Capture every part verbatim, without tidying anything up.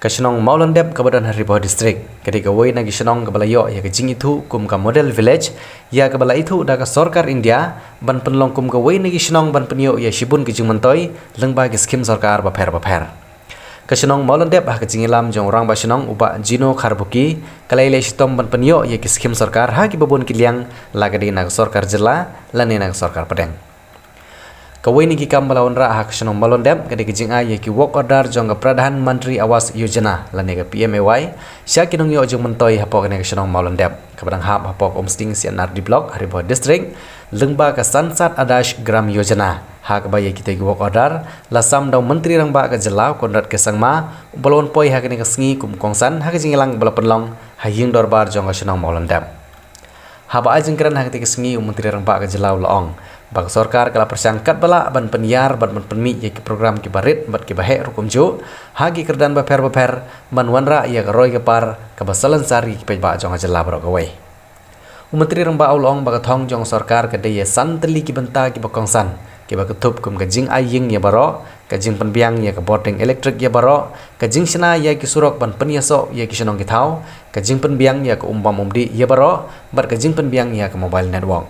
Ka shnong Mawlyndep kaba don ha Ri Bhoi District ka dei kawei na ki shnong kaba la ïoh ïa ka jingithuh kum ka Model Village, ïa kaba la ithuh da ka Sorkar India ban pynlong kum kawei na ki shnong ban pynïoh ïa shibun ki jingmyntoi lyngba ki skhim sorkar bapher bapher. Ka shnong Mawlyndep ha ka jingïalam jong u Rangbah Shnong u Bah Jino Kharbuki ka la ïaleh shitom ban pynïoh ïa ki skhim sorkar ha kiba bun ki liang, la ka dei na ka sorkar jylla lane na ka sorkar pdeng. Kawei na ki kam ba la wanrah ha ka shnong Mawlyndep ka dei ka jingai ïa ki work order jong ka Pradhan Mantri Awas Yojana lane ka P M A Y sha ki nongïoh jingmyntoi hapoh kane ka shnong Mawlyndep kaba dang hap hapoh ka Umsning C and R D Block ha Ri Bhoi District, lyngba ka Sansad Adarsh Gram Yojana, ha kaba ïa kita ki work order la sam da u Myntri Rangbah ka jylla u Conrad K Sangma, uba la wan poi ha kane ka sngi kum u kongsan ha ka jingïalang ba la pynlong ha ïing dorbar jong ka shnong Mawlyndep. Haba ai jingkren ha kata ka sngi, u Myntri Rangbah ka jylla u la ong ba ka sorkar ka la pyrshang katba lah ban pynïar bad ban pynmih ïa ki program kiba rit bad kiba heh ruh kumjuh ha ki kyrdan bapher bapher ban wanrah ïa ka roi ka par kaba salonsar ïa ki paidbah jong ka jylla baroh kawei. U Myntri Rangbah u la ong ba ka thong jong ka sorkar ka dei ïa san tylli ki bynta kiba kongsan, kiba kynthup kum ka jingai ïing ïa baroh, ka jingpynbiang ïa ka bording elektrik ïa baroh, ka jingshna ïa ki surok ban pynïasoh ïa ki shnong ki thaw, ka jingpynbiang ïa ka um bam um dih ïa baroh, bad ka jingpynbiang ïa ka mobile network.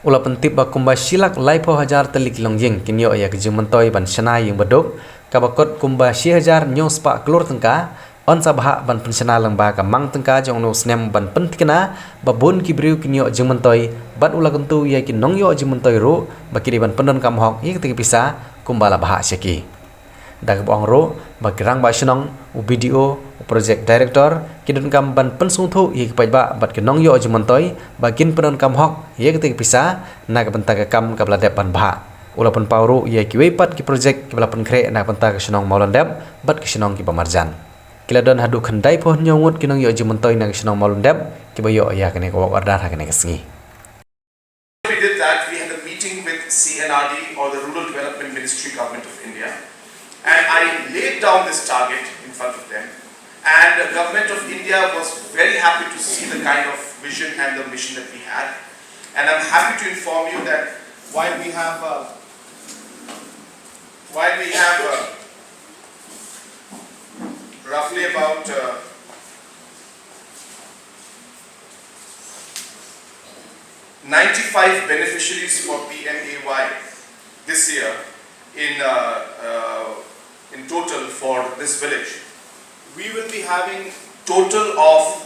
U la pyntip ba kumba shi lak laiphew hajar tylli ki longïing kin ïoh ïa ka jingmyntoi ban shna ïing baduk, kaba kot kumba shi hajar hynñiew spah klur tyngka, yn sa bhah ban pynshna lyngba ka mang tyngka jong une u snem ban pynthikna ba bun ki briew kin ïoh jingmyntoi, bad u la kyntu ïa ki nongïoh jingmyntoi ruh ba ki dei ban pyndonkam hok ïa kata ka pisa kumba la bhah sha ki. Da kaba ong ruh ba ki Rangbah Shnong, u B D O, u Project Director ki donkam ban pynsngewthuh ïa ki paidbah bad ki nongïoh jingmyntoi ba kin pyndonkam hok ïa kata ka pisa na ka bynta ka kam kaba la dep ban bhah. U la pynpaw ruh ïa kiwei pat ki project kiba la pynkhreh na ka bynta ka shnong Mawlyndep bad ki shnong kiba marjan. Ki la don haduh khyndai phew hynñiew ngut ki nongïoh jingmyntoi na ka shnong Mawlyndep kiba ïoh ïa kane ka work order ha kane ka sngi. We did that, we had a meeting with C and R D, or the Rural Development Ministry, Government of India, and I laid down this target in front of them. And the Government of India was very happy to see the kind of vision and the mission that we had. And I'm happy to inform you that while we have, uh, while we have uh, roughly about uh, ninety-five beneficiaries for P M A Y this year in, uh, uh, in total for this village. We will be having total of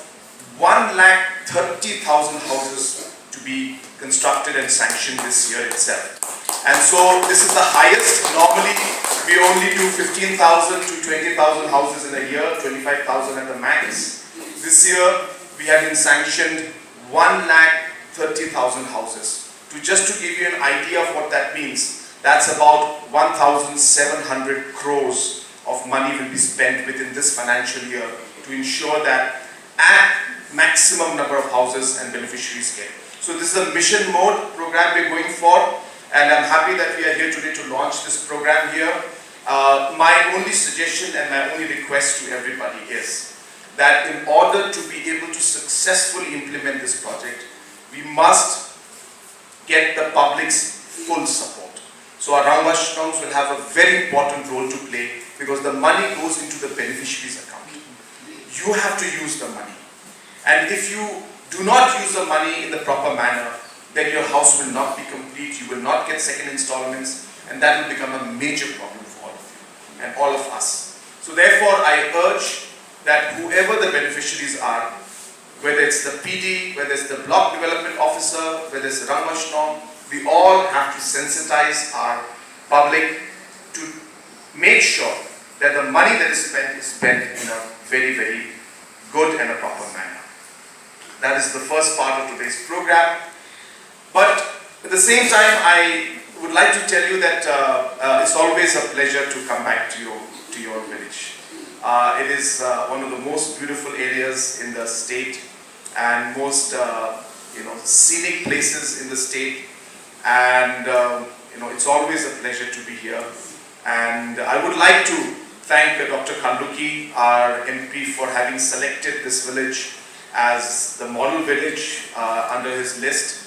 one lakh thirty thousand houses to be constructed and sanctioned this year itself. And so this is the highest. Normally, we only do fifteen thousand to twenty thousand houses in a year, twenty-five thousand at the max. This year, we have been sanctioned one lakh thirty thousand houses. To just to give you an idea of what that means, that's about one thousand seven hundred crores of money will be spent within this financial year to ensure that at maximum number of houses and beneficiaries get. So this is a mission mode program we're going for, and I'm happy that we are here today to launch this program here. Uh, my only suggestion and my only request to everybody is that in order to be able to successfully implement this project, we must get the public's full support. So our Rangbah Shnongs will have a very important role to play because the money goes into the beneficiary's account. You have to use the money. And if you do not use the money in the proper manner, then your house will not be complete, you will not get second installments, and that will become a major problem for all of you and all of us. So therefore, I urge that whoever the beneficiaries are, whether it's the P D, whether it's the block development officer, whether it's the Rangbah Shnong, we all have to sensitize our public to make sure that the money that is spent is spent in a very, very good and a proper manner. That is the first part of today's program. But at the same time, I would like to tell you that uh, uh, it's always a pleasure to come back to your, to your village. Uh, it is uh, one of the most beautiful areas in the state and most uh, you know, scenic places in the state. And um, you know, it's always a pleasure to be here. And I would like to thank uh, Doctor Khanduki, our M P, for having selected this village as the model village uh, under his list.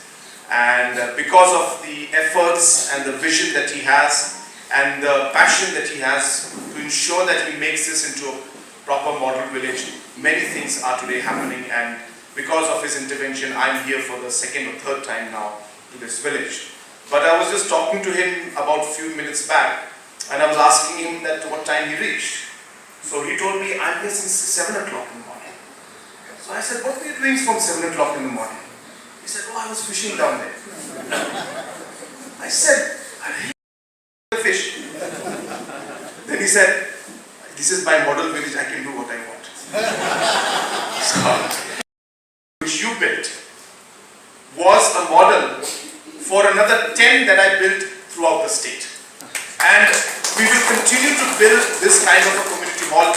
And uh, because of the efforts and the vision that he has and the passion that he has to ensure that he makes this into a proper model village. Many things are today happening, and because of his intervention, I'm here for the second or third time now to this village. But I was just talking to him about a few minutes back, and I was asking him that what time he reached. So he told me, "I'm here since seven o'clock in the morning." So I said, "What were you doing from seven o'clock in the morning?" He said, "Oh, I was fishing down there." I said, "I hate the fish." Then he said, "This is my model village, I can do what I want." So, which you built was a model for another ten that I built throughout the state. And we will continue to build this kind of a community hall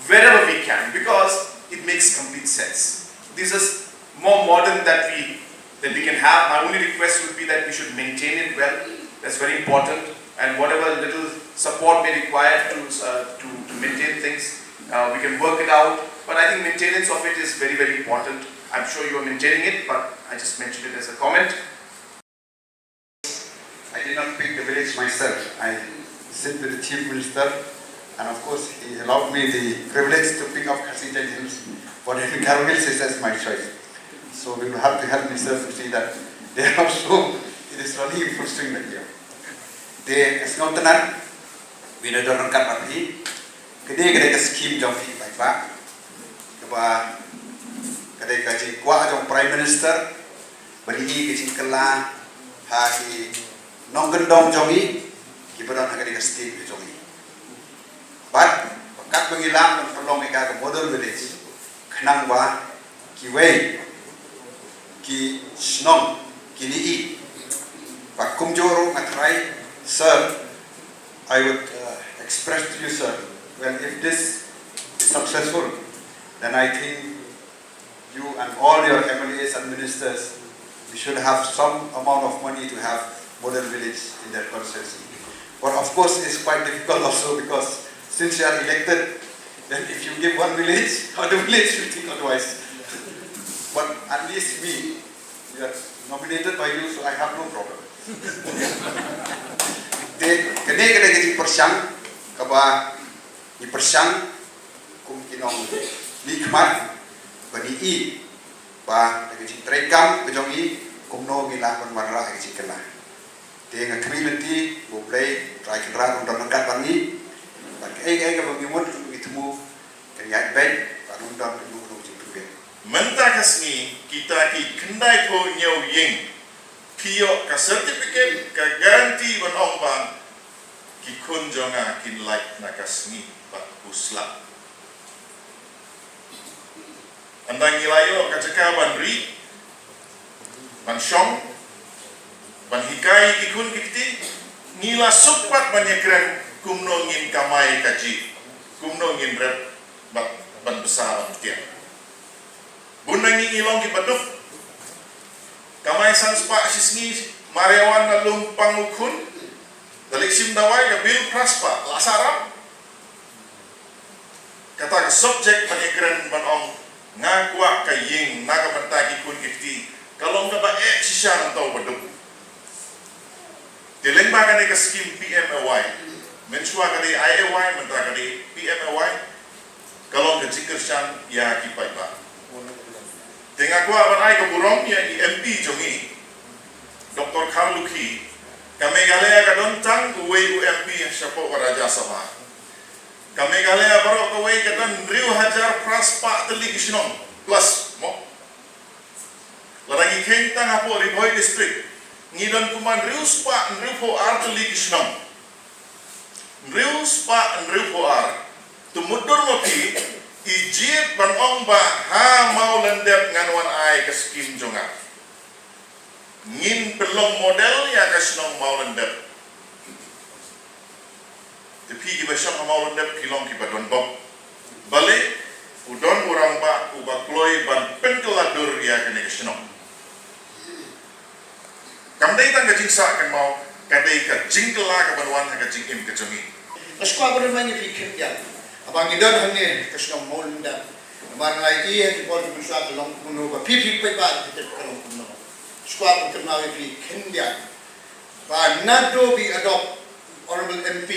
wherever we can, because it makes complete sense. This is more modern that we that we can have. My only request would be that we should maintain it well. That's very important. And whatever little support may require to uh, to, to maintain things, uh, we can work it out. But I think maintenance of it is very, very important. I'm sure you are maintaining it, but I just mentioned it as a comment. I did not pick the village myself. I sit with the chief minister, and of course, he allowed me the privilege to pick up Khasi Jaintia Hills. But if Garo Hills is, that's my choice. So we will have to help minister to see that they are also, it is running in full swing that year. Te ka sngewtynnat, bad nga don ryngkat bad phi, kane ka dei ka skim jong phi paidbah, kaba ka dei ka jingkwah jong Prime Minister ban ïoh ka jingkylla ha ki nongkyndong jong ngi kiba don ha kane ka state jong ngi. Bad ba katba ngi lah ban pynlong ïa ka model village, khnang ba kiwei ki shnong kin ïohi. Bad kumjuh ruh nga tharai, sir, I would uh, express to you, sir, well, if this is successful, then I think you and all your M L As and ministers, you should have some amount of money to have model village in that constituency. But of course, it's quite difficult also, because since you are elected, then if you give one village, other village will think otherwise. But at least me, we are nominated by you, so I have no problem. Te kane ka dei ka jingpyrshang kaba ngi pyrshang kum ki nongmihkhmat, ba ngi i ba da ka jingtrei kam ka jong ngi, kumno ngi lah ban wanrah ka jingkylla. Te nga khmih lynti ba U Blei Trai Kynrad un don ryngkat bad ngi, bad kaei kaei kaba ngi mut ngi thmu kan ïaid beit, bad un don kumno kumno ka jingpynbeit. Mynta ka sngi kita ki khyndaiphew hynñiew ïing ki ïoh ka certificate, ka guarantee ban ong ba ki khun jong nga kin lait na ka sngi bad u slap. Ynda ngi la ïoh ka jaka ban ri, ban shong, ban hikai ïa ki khun ki kti, ngi la suk pat ban ïakren kumno ngin kamai ka jingim, kumno ngin rep bad ban bsa ban tieng. Bun na ngi ngi long kiba duk. Kamai san spah shi sngi, mar ïa wan na lum pang u khun, da leit shim dawai ka bill phra spah, la sah ram. Kata ka subject ban ïakren ban ong, nga kwah ka ïing na ka bynta ki khun ki kti, ka long kaba eh shisha na uta uba duk. Te lyngba kane ka skim P M A Y, mynshuwa ka dei I A Y, mynta ka dei P M A Y, ka long ka jingkyrshan ïa ki paidbah. Te nga kwah ban ai ka burom ïa i M P jong ngi, Doctor Kharlukhi. Ka Meghalaya ka don tang uwei u M P shapoh ka Rajya Sabha. Ka Meghalaya baroh kawei ka don hynriew hajar phra spah tylli ki shnong plus, mo. Lada ngi kheiñ tang hapoh Ri Bhoi District, ngi don kumba hynriew spah hynriewphew ar tylli ki shnong. Hynriew spah hynriewphew ar. To mutdur ma phi, i jied ban ong ba ha Mawlyndep ngan wan ai ka skim jong nga. Ngin pynlong model ïa ka shnong Mawlyndep. Te phi kiba shong ha Mawlyndep phi long kiba don bok. Balei, u don u rangbah uba kloi ban pynkylla dur ïa kane ka shnong. Kam dei tang ka jingsah kynmaw, ka dei ka jingkylla kaban wan ha ka jingim ka jong ngi. Nga sngewkwah ban remind ïa phi khyndiat. Haba ngi don hangne ka shnong Mawlyndep, namar nga ïohi ha ki por ki mynshwa ka long kumno, ba phi phi paidbah phi tip ka long kumno. Sngewkwah ban kynmaw ïa phi khyndiat ba naduh ba i adopt Honorable M P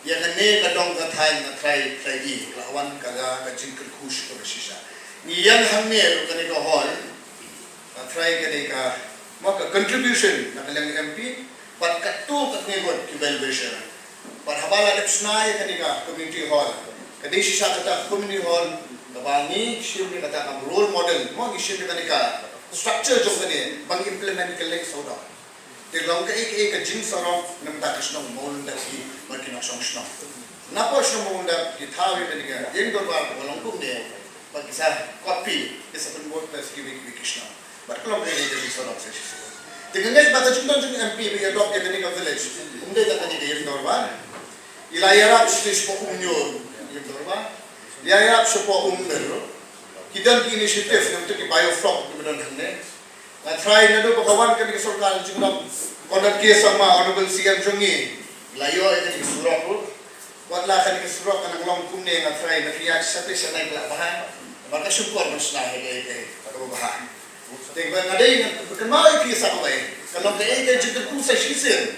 Ïa kane ka dong ka thaiñ nga trai trai i la wan ka la ka jingkyrkhu shuh ka shisha. Ngi ïa hangne ruh kane ka hall nga trai kane ka mo ka contribution na ka liang M P. Bad katto katne ngut ki well wisher. Bad haba la dep shna ïa kane ka community hall, ka dei shisha kata community hall kaba ngi shim ïa kata ka role model, mo ngi shim ïa kane ka structure jong kane ba ngi implement ka leng sawdong. Te long kaei kaei ka jingsarong na bynta ka shnong Mawlyndep hi bad ki nongshong shnong. Napoh shnong Mawlyndep ki thaw ïa kane ka ïing dorbar ba long kumne bad ki sa copy ki sa pynbud da kiwei kiwei ki shnong. Bad ka long kaei kaei ka jingsarong sa shisien. Te nga ngeit ba ka jingdon jong M P ba ïadop ïa kane ka village, um dei tang kane ka ïing dorbar. I la ïarap shisha shapoh Umñiur ïing dorbar. I la ïarap shapoh Umber. Ki don ki initiative na bynta ki biofloc kiba don hangne. Nga trai naduh ba ka wan kane ka sorkar jinglong Conrad K Sangma, Honorable C M jong ngi, la ïoh ïa kane ka surok ruh. Wat la kane ka surok ka nang long kumne nga trai na phi ïa shatei shanai ka la bha. Ba ka shukor ban shna ïa kaei kaei kaba bha. Te ba nga dei nga kynmaw ïa phi sa kawei, ka long kaei ka jingkyrkhu sa shisien.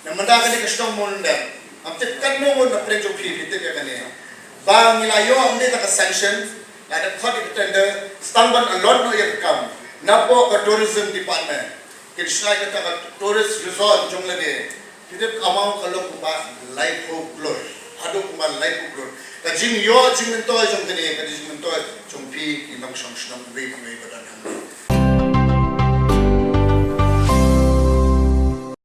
Na mynta kane ka shnong Mawlyndep, ngam tip katno ngut na pdeng jong phi phi tip ïa kane. Ba ngi la ïoh ym dei tang ka sanction, la dep khot ïa ka tender, sa tang ban allot noh ïa ka kam napoh ka tourism department. Kin shna ïa kata ka tourist resort jong lade. Phi tip ka amount ka long kumba laiphew klur, haduh kumba laiphew klur. Ka jingïoh jingmyntoi jong kane ka jingmyntoi jong phi ki nongshong shnong iwei pa iwei ba don hangne.